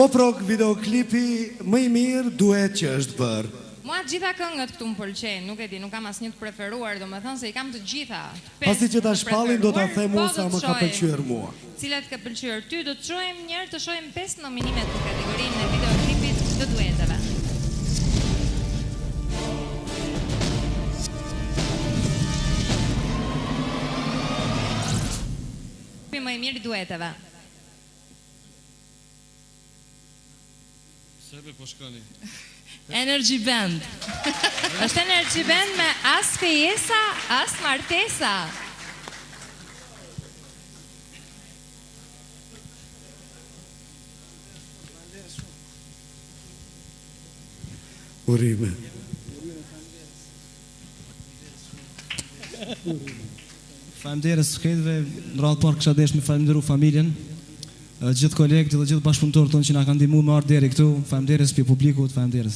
Pop Rock videoklipi më i mirë duet që është bërë. Mua të gjitha këngët këtu më pëlqejnë, nuk e di, nuk kam asnjë të preferuar, domethënë se i kam të gjitha, të Pasi që ta pestë të shpallin do ta preferuar, them po unë do sa të më ka shohim pëlqyer mua. cilat ka pëlqyer ty, do të shohim një herë të shohim pesë nominimet në kategorinë e videoklipit të dueteve. Më i mirë i dueteve. Sebe po shkoni. Energy Band. Është Energy Band me as fejesa, as martesa. Urime. Faleminderit krejtëve, në radhë të parë kisha dashtë me falënderu familjen, gjithë kolegët dhe gjithë bashkëpunëtorët tonë që na kanë ndihmuar me ardhë deri këtu. Faleminderit prej publikut, faleminderit.